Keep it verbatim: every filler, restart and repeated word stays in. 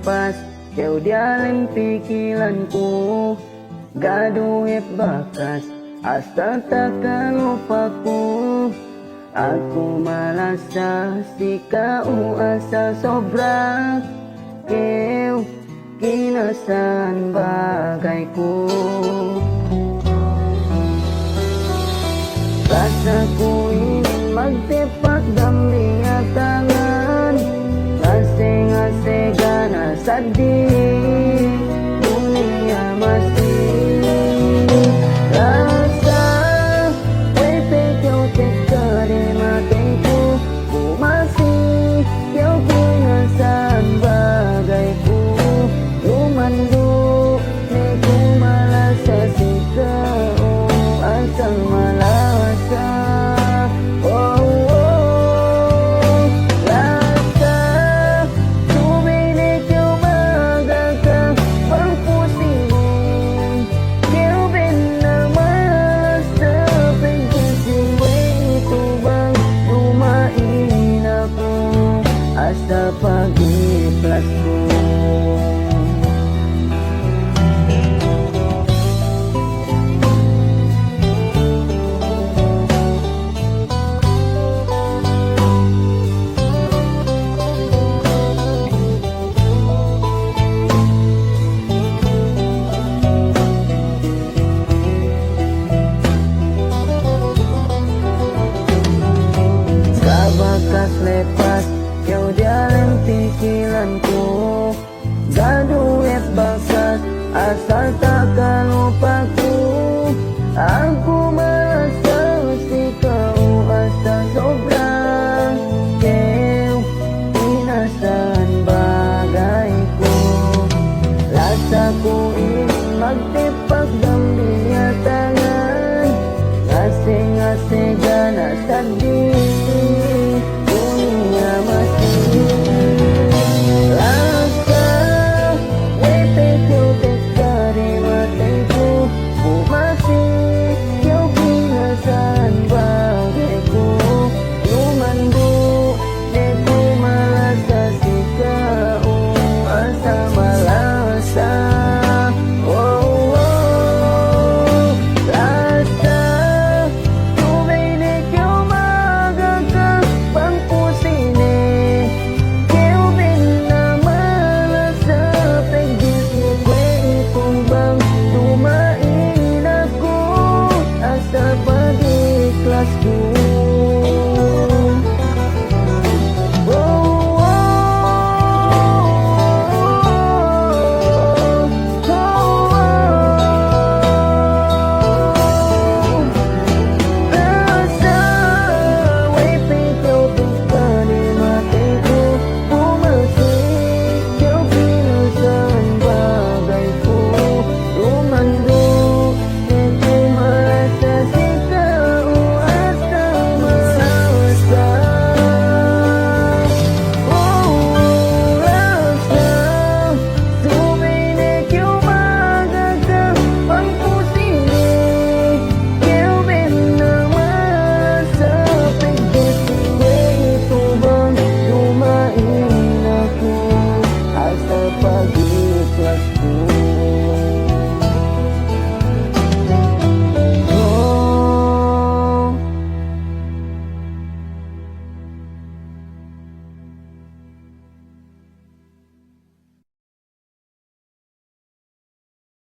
Pas kew diyalem pikilanku, ga' du hep bakas asal takalupaku. Aku malasa si ka'u asal sobra kew kinasan bagayku. Lasaku inin magtepak dambiya tangan, ngase-ngase ga' na saddi duniya masi. Lasa we' pe kew tekka dem ateyku, ku masi kew kinasan bagayku. Lumandu' ne ku malasa si ka'u asal malasa. Oh, oh, lasa subey ne kew magaka bang pusingun kew ben na malasa, pegge' si we' itu bang duma'in aku asal pagihlasku. Ga' bakas lepas kew diyalem pikilanku, ga' du hep bakas asal takalupaku. Aku malasa si ka'u asal sobra kew kinasan bagayku. Lasaku inin magtepak dambiya tangan, ngase-ngase ga' na saddi